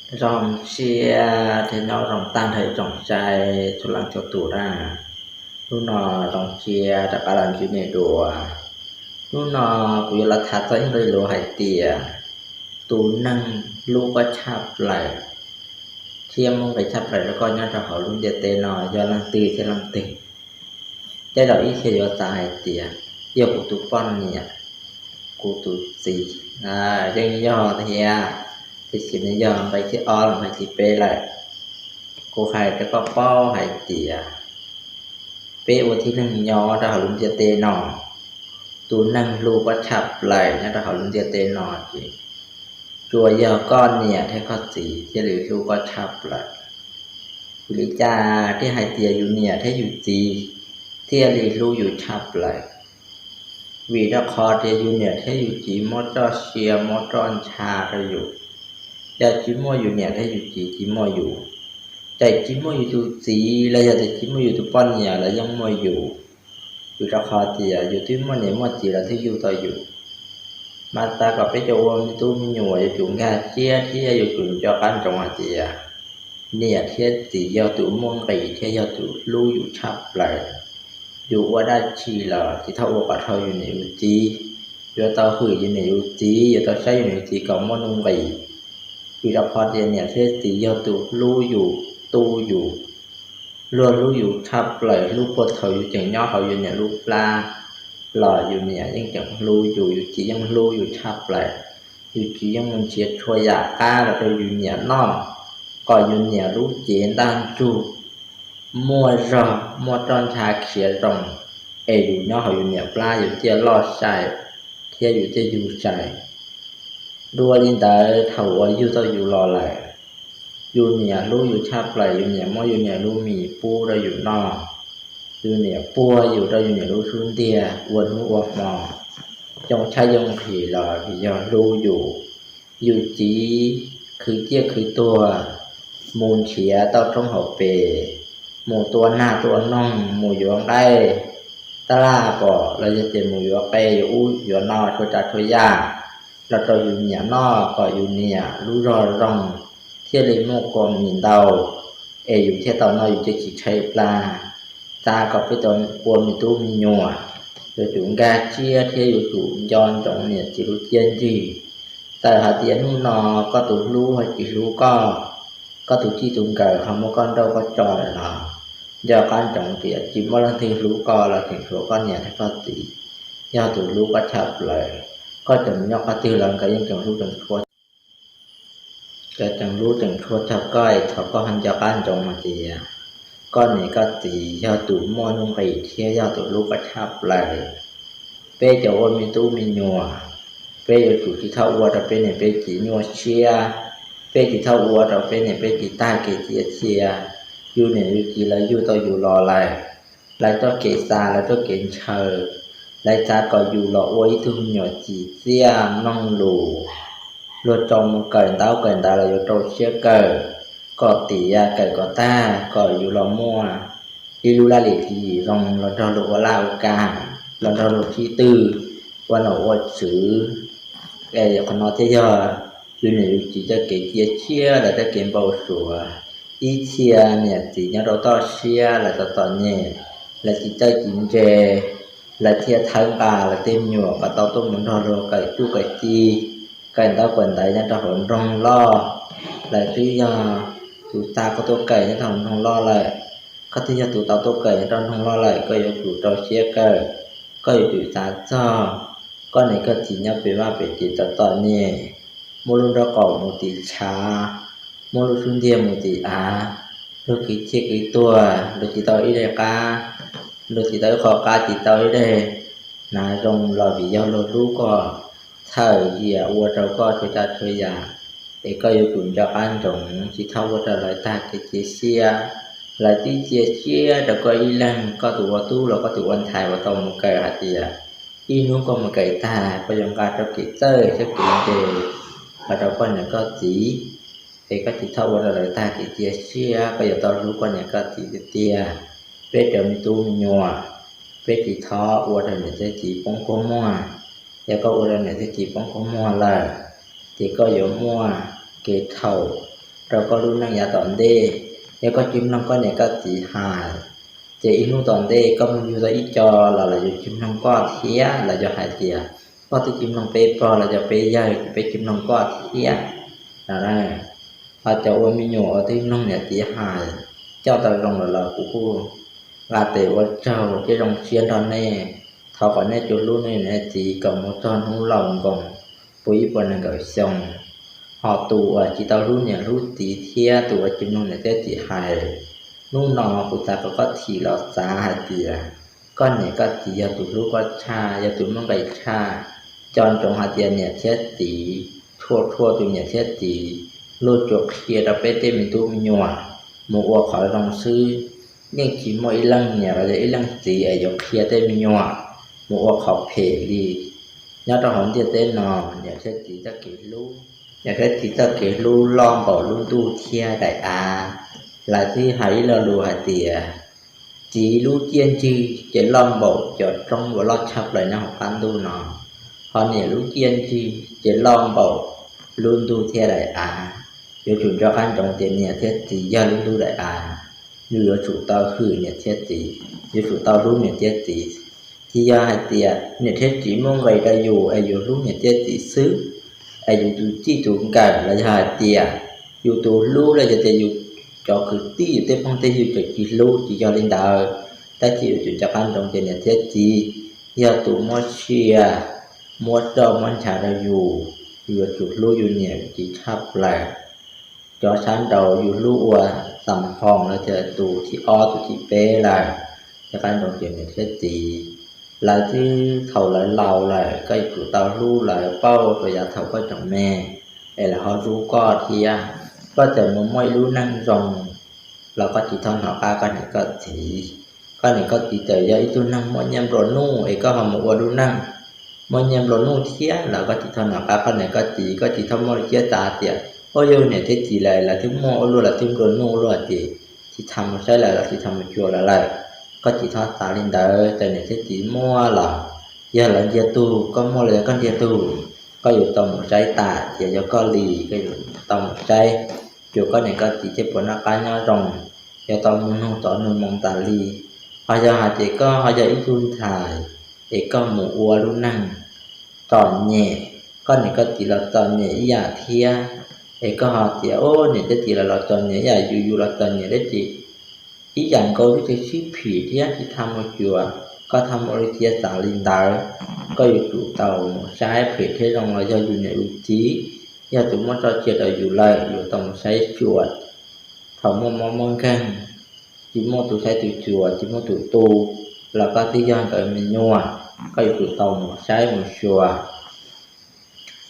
Zoo siab thiab nyob zoo tag nrho ib tsoom saib txhua leej txhua tus na. Hnub no zoo siab rov qab los ntsib nej dua. Hnub no kuv yuav los tham txog ib nqe lus hais tias tus neeg hlub koj tshaj plaws thiab muaj nqis tshaj plaws rau koj nyob rau hauv lub ntiaj teb no yog leej twg thiab leej twg. Tej zaum ib txhia yuav xav hais tias yog kuv tus poj niam, kuv tus txiv, yeej yog thiab, tiam sis nws yog nqe thib ob los nqe thib peb lawm. Kuv hais rau koj paub hais tias peb ua tib neeg nyob rau hauv lub ntiaj teb no, tus neeg hlub koj tshaj plaws nyob rau hauv lub ntiaj teb no ces tsuas yog koj niam thiab koj txiv thiaj li hlub koj tshaj plaws. Vim li cas thiaj hais tias yus niam thiab yus txiv thiaj li hlub yus tshaj plaws? Vim rau qhov tias yus niam thiab yus txiv muab txoj sia muab txoj ntsha rau yus. Yog tsis muaj yus niam thiab yus txiv tsis muaj yus. Txawm tsis muaj yus tus txiv los yog tias tsis muaj yus tus poj niam los yeej muaj yus. Vim rau qhov tias yus twb muaj niam muaj txiv lawv thiaj yug tau yus. Mas xav kom peb cov ua me tub me nyuam yuav tsum nkag siab thiab yuav tsum nco qab ntsoov hais tias niam thiab txiv yog tus muaj nqis thiab yog tus hlub yus tshaj plaws. Yus ua dab tsi los tsis txhob ua kom dhau yus niam yus txiv. Yuav tau hwm yus niam yus txiv, yuav tau saib yus niam yus txiv kom muaj nuj nqis. Vim rau qhov tias niam thiab txiv yog tus hlub yus, tu yus, luag hlub yus tshaj plaws, hlub puag thaum yus tseem nyob hauv yus niam lub plab los yus niam yeej tseem hlub yus, yus txiv yeej hlub yus tshaj plaws. Yus txiv yeej mus nrhiav txhua yam qab los rau yus niam noj, kom yus niam lub cev ntaj ntsug muaj zog muaj roj ntsha khiav zoo, es yus nyob hauv yus niam plab yus thiaj loj sai thiab yus thiaj yug sai. Dua li ntawd thaum uas yug tau yus los lawm, yus niam hlub yus tshaj plaws, yus niam muab yus niam lub mis pub rau yus noj, yus niam puag yus rau yus niam lub xub ntiag ua hnub ua hmo, yoo tshab yoo nqhis los vim yog hlub yus. Yus txiv khwv ciaj khwv tuag mus nrhiav tauj roob hauv pes, mus tua nag tua noog, mus yuav nqaij tab laj pom los yog tias mus yuav qe yuav ub yuav no txhua tsav txhua yam los rau yus niam noj kom yus niam lub zog zoo, thiaj li muaj kua mis ntau, es yus thiaj tau noj yus thiaj tsis tshaib plab. Xav kom peb tau ua me tub me nyuam yuav tsum nkag siab thiab yuav tsum nco ntsoov niam txiv lub txiaj ntsig. Txawm hais tias hnub no koj tus hlub ho tsis hlub koj, koj tus txij tus nkawm ho muab koj nrauj koj tso lawm los nco qab ntsoov tias tsis muaj leej twg hlub koj los tseem tshuav koj niam thiab koj txiv, yog tus hlub koj tshaj plaws. Koj tseem nyob qhov twg los nkawd yeej tseem hlub tseem tshua, nkawd tseem hlub tseem tshua txog koj. Es thov koj ho nco qab ntsoov hais tias koj niam koj txiv yog tus muaj nuj nqis thiab yog tus hlub koj tshaj plaws. Peb cov ua me tub me nyuam, peb yuav tsum tsis txhob ua rau peb niam peb txiv nyuaj siab, peb tsis txhob ua rau peb niam peb txiv tag kev cia siab. Yus niam yus txiv lawv yug tau yus los lawm, lawv txoj kev xav lawv txoj kev ntshaw, lawv xav kom yus los ua ib tug me nyuam tsim txiaj mloog lus. Luag tso mus kawm ntaub kawm ntawv los yuav rau siab kawm kom tiav, kawm kom tag kom yus los muaj ib lub laj lim hli zoo los nrog luag ua laj ua kam, los nrog luag sib tw ua nom ua tswv. Es qhov no thiaj yog yus niam yus txiv txoj kev cia siab, lawv txoj kev npau suav. Ib txhia niam txiv nyob rau toj siab lawv txom txom nyem, lawv tsis txawj tsis ntse, lawv thiaj thawb nqa lawv tej me nyuam kom tau tuaj mus nrog luag kawm txuj kawm ci, kawm ntaub kawm ntawv nyob rau hauv nroog loj. Lawv twb yog tus xa koj tuaj kawm nyob rau hauv nroog loj lawm. Koj twb yog tus tau tuaj kawm nyob rau nroog loj lawm, koj yuav tsum rau siab kawm, koj yuav tsum xav txog koj niam koj txiv nyob pem vaj pem tsev txom txom nyem, muab lub nraub qaum mus tim tshav, muab lub xub ntiag mus tim av, luag kwv txhiaj kwv tuag, luag tsis tau ib daig qab, luag tsis tau ib qho qab, tsis tau ib daig hnav zoo los vim yog luag hlub koj, txhawm yias ua rau koj txhua tsav txhua yam. Es koj yuav tsum nco qab ntsoov, tsis txhob ua rau lawv tag kev cia siab. Lawv twb cia siab rau koj ib leeg, koj tus ua tub los koj tus ua ntxhais uas tau mus kawm hais tias ib hnub koj mus kawm tag koj yuav nqa tau kev txawj thiab kev ntse los rau koj niam koj txiv. Es koj tsis txhob ua rau lawv tag kev cia siab, koj yuav tau hlub koj niam koj txiv tiag tiag. Peb cov me tub me nyuam, peb tsis txhob ua rau niam thiab txiv poob kua muag. Yog koj ua rau niam thiab txiv poob kua muag lawm, ces koj yuav muaj kev txhaum, rau koj lub neej yav tom ntej. Yog koj tsis mloog koj niam koj txiv hais, ces ib hnub tom ntej koj mus yug tau ib co los lawv yuav tsis mloog koj thiab, lawv yuav hais tias koj twb tsis mloog peb pog los yog peb yawg, ces peb tsis mloog koj thiab no. Ho cov ua me nyuam uas twb mloog niam txiv hais coj tau zoo lawm los kuv kuj nqa tes ua tsaug thiab zoo siab nrog nej. Thov kom nej tsuas hlub nej niam txiv kom mus txog hnub laus nkoos puv ib puas nees nkaum xyoo. Ho tus uas tsis tau hlub niam hlub txiv thiab tus uas tsis mloog niam thiab txiv hais, hnub no kuv xav kom koj thim los xav hais tias koj niam koj txiv yog tus hlub koj tshaj, yog tus muaj nqis tshaj. Nco ntsoov hais tias niam thiab txiv, txhua txhua tus niam thiab txiv, luag tsuas qhia rau peb tej me tub me nyuam mus ua qhov zoo xwb. Yeej tsis muaj ib leej niam los yog ib leej txiv es yuav qhia tej me nyuam mus ua qhov phem li. Nyob rau hauv ntiaj teb no, niam thiab txiv txoj kev hlub, niam thiab txiv txoj kev hlub loj npaum lub ntuj thiab daim av. Lawv twb hais ib lo lus hais tias, txiv lub ciaj ntsig ces loj npaum cov roob uas loj tshaj plaws nyob hauv qab ntuj no, ho niam lub ciaj ntsig ces loj npaum lub ntuj thiab daim av. Yuav tsum nco qab ntsoov tias niam thiab txiv yog lub ntuj daim av, yus yuav tsum tau hwm niam thiab txiv, yuav tsum tau hlub niam thiab txiv. Tsis yog hais tias niam thiab txiv muaj nqis rau yus es yus hlub niam thiab txiv xwb, es yus tus txij tus nkawm los yog hais tias yus tus hlub los yog tias yus cov kwv tij yus tej phooj tej ywg tseem tsis hlub, tsis yog li ntawd. Tab sis yuav tsum nco qab ntsoov tias niam thiab txiv yog tus muab sia, muab roj muab ntshav rau yus, yus yuav tsum hlub yus niam yus txiv tshaj plaws. Cov sab nraud yus hlub ua xam phoom los tias tus thib ob tus thib peb lawm, nco qab ntsoov tias niam thiab txiv, lawv twb thaum lawv laus lawm koj yuav tsum tau hlub lawv pauj rau yav thaum koj tseem me, es lawv ho hlub koj thiab. Koj txawm mus muaj ib lub neej zoo los koj tsis txhob hnov qab koj niam koj txiv. Koj niam koj txiv txawm yog ib tug neeg muaj nyiaj nplua nuj es koj ho mus ua lub neej muaj nyiaj nplua nuj thiab los koj tsis txhob hnov qab koj niam koj txiv. Koj tsis txhob muaj lub siab xav tias, ua yog niam thiab txiv lawv, lawv twb muaj ua luaj, lawv twb nplua nuj ua luaj ces tsis txhob mus saib lawv los tsis txhob mus cuag lawv lawm. Koj tsis txhob xav li ntawd. Txawm niam thiab txiv muaj los yog lawv ntiag tug, koj muaj los yog koj ntiag tug, koj yuav tau mus saib tas tias yog koj li, koj yuav tau mus saib. Tsuas koj niam koj txiv thiaj puas noj qab nyob zoo, yuav tau mus nug tod nug moo tas li. Ho yog hais tias koj ho yog ib tug ntxhais es koj mus ua lub neej txom nyem, koj niam koj txiv los txom nyem ib yam thiab, es koj ho tias, o, niam thiab txiv los los txom nyem ib yam, yus yus los txom nyem dab tsi ib yam nkaus, twb tsis sib phim thiab tsis txhob mus cuag. Koj txhob muaj lub siab xav li ntawd. Koj yuav tsum tau mus saib phem thiab zoo los yog yus niam yus txiv yog tus muab tso tseg rau yus lawm, yuav tau mus saib xyuas. Thaum muaj mob muaj nkeeg, tsis muaj tus saib tus xyuas, tsis muaj tus tu, los koj twb yog nkawd me nyuam, koj yuav tsum tau mus saib mus xyuas.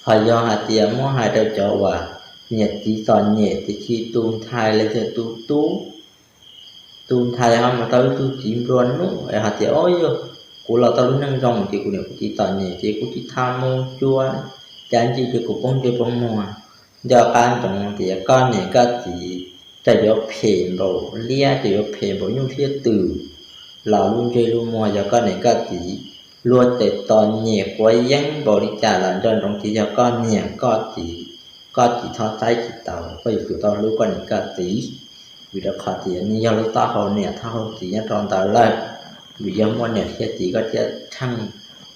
Ho yog hais tias muab hais rau cov uas niam txiv txom nyem tiam sis tus ntxhais los yog tus tub, tus ntxhais ho mus tau ib tug txiv nplua nuj es hais tias, o yog kuv los tau lub neej zoo ces kuv niam kuv txiv txom nyem ces kuv tsis txhob mus cuag, cas ntsis ces kuv poob ntsej poob muag. Nco qab ntsoov tias koj niam koj txiv txawm yuav phem npaum liab, txawm yuav phem npaum nyuj thiab twm, los lub ntsej lub muag yog koj niam koj txiv, luag txawm txom nyem quav yeeb npaum li cas los nco ntsoov tias yog koj niam koj txiv, koj tsis txhob saib tsis taus, koj yuav tsum tau hlub koj niam koj txiv. Vim rau qhov tias nws yog lub taub hau niam taub hau txiv nyob rau ntawd lawm. Vim yog muaj niam thiab txiv koj thiaj tsheej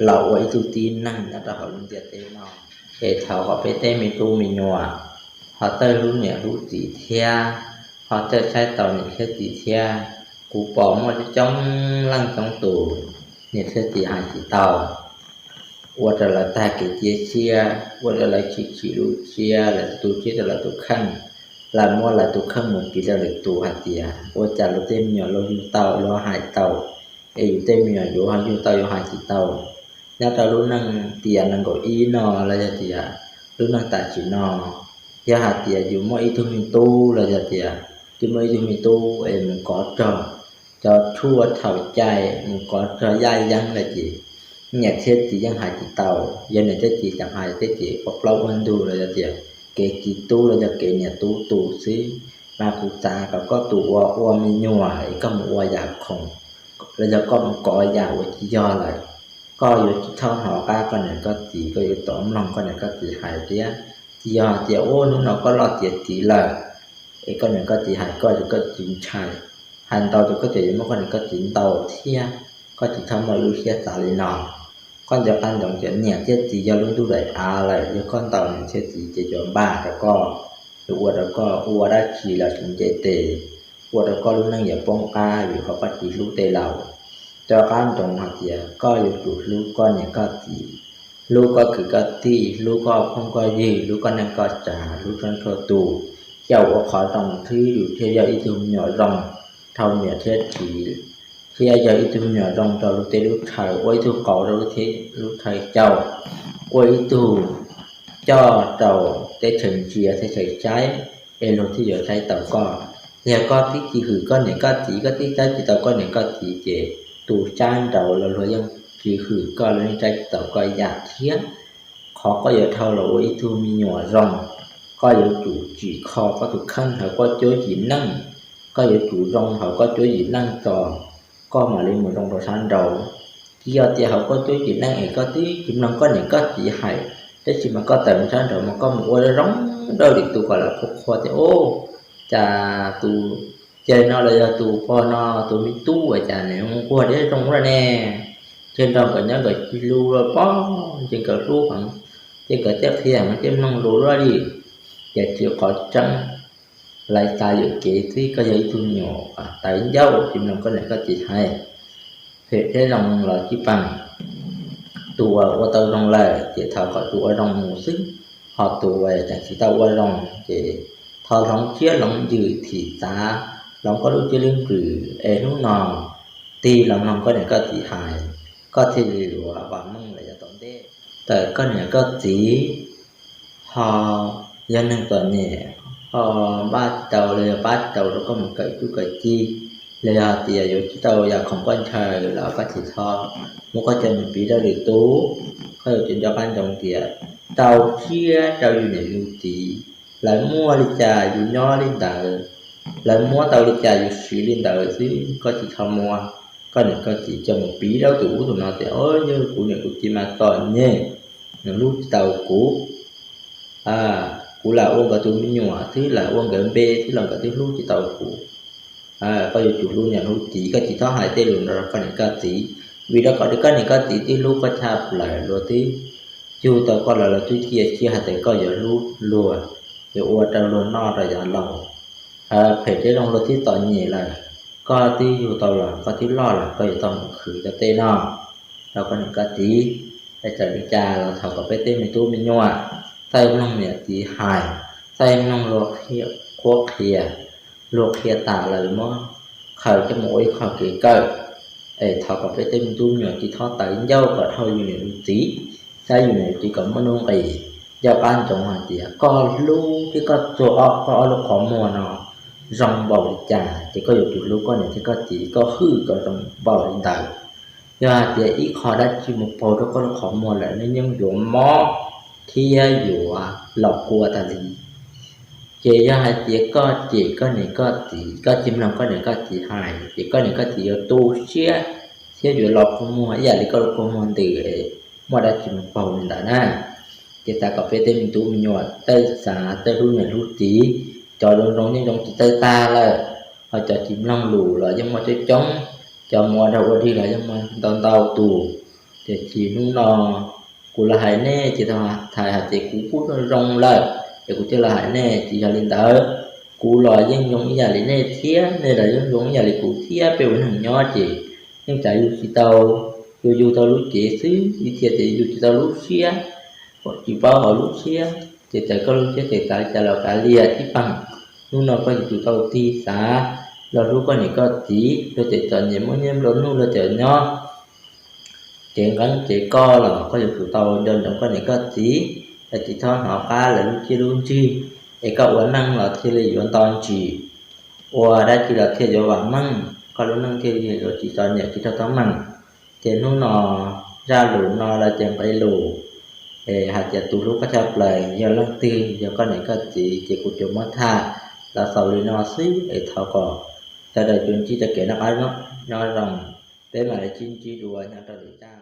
los ua ib tug tib neeg nyob rau hauv lub ntiaj teb no. Es thov kom peb tej me tub me nyuam ho txawj hlub niam hlub txiv thiab, ho txawj saib taus niam thiab txiv thiab. Kuv pom muaj coob leej coob tus niam thiab txiv hais tsis tau, ua rau lawv tag kev cia siab, ua rau lawv chim chim lub siab, lawv tu siab rau lawv tus kheej. Lawv muab lawv tus kheej mus piv rau lwm tus hais tias ua cas luag tej me nyuam luag yug tau luag hais tau, es yus tej me nyuam yuav ho yug tau yuav hais tsis tau. Nyob rau lub neej tiam nees nkaum ib no los yog tias lub neej tam sim no, yog hais tias yus muaj ib tug me tub los yog tias twb muaj ib tug me tub es mus kov rog cov tshuaj thaum cai, mus kov rog yaj yeeb lawm ces niam thiab txiv yeej hais tsis tau. Yog niam thiab txiv tseem hais thiab ces ua plaub ua ntug los yog tias kev txiv tub los yog kev niam tub tu xwb. Mas kuv xav kom koj tus uas ua me nyuam es koj mus ua yam khoom los yog koj mus kov yam uas tsis yog lawm, koj yuav tsis txhob hnov qab koj niam koj txiv, koj yuav tau mloog koj niam koj txiv hais thiab. Tsis yog hais tias ua hnub no koj loj tiav txiv lawm, Es koj niam koj txiv hais koj ces koj tsis ntshai, hais ntau ces koj tseem yuav muab koj niam koj txiv ntaus thiab. Koj tsis txhob muaj lub siab xav li no. Koj nco qab ntsoov tias niam thiab txiv yog lub ntuj daim av lawm, yog koj ntaus niam thiab txiv ces yuav npaj rau koj, yuav ua rau koj ua dab tsi los tsis nce tes, ua rau koj lub neej yuav poob qab vim qhov koj tsis hlub tej laus. Nco qab ntsoov hais tias koj yuav tsum hlub koj niam koj txiv, hlub koj kwv koj tij, hlub koj phooj koj ywg, hlub koj neej koj tsav, hlub txhua txhua tus, thiaj ua qhov zoo xwb yus thiaj yog ib tug me nyuam zoo rau niam thiab txiv, thiab yog ib tug me nyuam zoo rau lub teb lub chaw, ua ib tug qauv rau lub teb lub chaw xyaum, ua ib tug coj rau teb chaws ntsia teb chaws saib, es luag thiaj yuav saib taus koj. Yog koj twb tsis hwm koj niam koj txiv, koj twb saib tsis taus koj niam koj txiv ces tus sab nraud los luag yeej tsis hwm koj, luag yeej saib tsis taus koj ib yam thiab. Qhov koj yuav dhau los ua ib tug me nyuam zoo, koj yuav tsum tsim kho koj tus kheej hauv koj cuab yim neej, koj yuav tsum zoo hauv koj cuab yim neej tso, koj mam li mus zoo rau sab nraud. Tsis yog tias hauv koj cuab yim neej es koj twb tsis mloog koj niam koj txiv hais, tab sis mas koj tawm mus sab nraud mas koj mus ua zoo rau lwm tus kom lawv qhuas qhuas tias, Ub, cas tus ceg no los yog tus pog no tus me tub ua cas nws nquag deb zoo luaj ne? Ces nrog nkawd nyob nkawd tsis lus los pob, ces nkawd hlub heev, ces nkawd thiaj qhia heev thiaj mloog lus luaj li. Ces tsis qhov tseeb, lawv xav yuam kev xwb, koj yog ib tug me nyuam tawv ncauj tsis mloog koj niam koj txiv hais. Phem thiab zoo los tib pab, tus uas ua tau zoo lawm ces thov kom tus ua zoo mus xwb, ho tus uas tseem tsis tau ua zoo ces thov hloov siab hloov ntsws thim txav, hloov koj lub siab lub ntsws es hnub no tig los mloog koj niam koj txiv hais, koj thiaj li yuav vam meej lawm yav tom ntej. Txawm koj niam koj txiv ho yog neeg txom nyem, ho npaj tsis tau los yog pab tsis tau rau koj mus kawm tub kawm ci, los yog hais tias yuav tsis tau yam khoom koj ntshaw los koj tsis txhob muab koj coj mus piv rau lwm tus. Koj yuav tsum nco qab ntsoov tias rau siab rau yus niam yus txiv, lawv muaj li cas yus nyob li ntawd, lawv muab tau li cas yus siv li ntawd xwb, koj tsis txhob muab koj niam koj txiv coj mus piv rau tus ub tus no tias, Yog kuv niam kuv txiv mas txom nyem, nws hlub tsis tau kuv. Kuv lam ua nkawd tus me nyuam xwb, lam ua nkawd npe xwb los nkawd twb hlub tsis tau kuv. Koj yuav tsum hlub niam hlub txiv, koj tsis txhob hais tej lus no rau koj niam koj txiv, vim rau qhov tias koj niam koj txiv twb hlub koj tshaj plaws, luag twb yug tau koj los luag twb cia siab hais tias koj yuav hlub luag, yuav ua rau luag noj rau yav laus. Phem thiab zoo luag twb txom nyem lawm, koj twb yug tau los koj twb loj lawm, koj yuav tau mus khwv cov tej no rau koj niam koj txiv. Es txawm li cas los thov kom peb tej me tub me nyuam txawj mloog niam txiv hais, txawj mloog luag qhuab qhia, luag qhia tas lawm muab khaws coj mus ua ib qho kev kawm. Es thov kom peb tej me tub me nyuam tsis txhob tawv ncauj kom dhau yus niam yus txiv, saib yus niam yus txiv kom muaj nuj nqis. Nco qab ntsoov hais tias koj hlub thiab koj txuag ob, koj ob lub qhov muag no zoo npaum li cas ces koj yuav tsum hlub koj niam thiab koj txiv, koj hwm kom zoo npaum li ntawd. Yog hais tias ib qho dab tsi mus paug rau koj lub qhov muag lawm, nws yeej yuav mob thiab yuav los kua tag li. Ces yog hais tias koj cem koj niam koj txiv, koj tsis mloog koj niam koj txiv hais, ces koj niam koj txiv yuav tu siab thiab yuav los kua muag ib yam li koj lub kua muag ntws es muaj dab tsi mus paug li ntawd na. Ces xav kom peb tej me tub me nyuam txawj xav txawj hlub niam hlub txiv, cov zoo zoo yeej zoo tsis txawj tag lawm, ho cov tsis mloog lus los yeej muaj coob coob, cov mus ua dog ua dig los yeej muaj ntau ntau tus. Tiam sis hnub no kuv los hais nej ces tau hais hais tias kuv kuj zoo lawm es kuv thiaj los hais nej, tsis yog li ntawd. Kuv los yeej zoo ib yam li nej thiab, nej los yeej zoo ib yam li kuv thiab, peb ua neeg nyob ces yeej txav yug tsis tau, yug yug tau lub cev xwb, ib txhia ces yug tsis tau lub siab, tsis paub hauv lub siab, ces txawm koj lub siab txawm xav li cas los kav liam tib pab. Hnub no koj yuav tsum tau tig xav los hlub koj niam koj txiv, luag txawm txom nyem muab nyiaj nplua nuj luag cawm nyob, cev nqeeb cev koj los koj yuav tsum tau nco ntsoov koj niam koj txiv, es tsis txhob hnov qab lawv lub siab lub ntsig, es koj ua neej los thiaj li yuav nto ntsis, ua dab tsi los thiaj yuav vam meej, koj lub neej thiaj li yuav tsis txom nyem tsis raug teeb meem. Ces hnub no zaj lus no lawv tias nqe lus es hais tias tus hlub koj tshaj plaws yog leej twg, yog koj niam koj txiv, ces kuv tsuas muab tham los xaus li no xwb es thov kom sawv daws tsuas ntsib txoj kev noj qab nyob zoo, peb mam li sib ntsib dua nyob rau lwm zaj.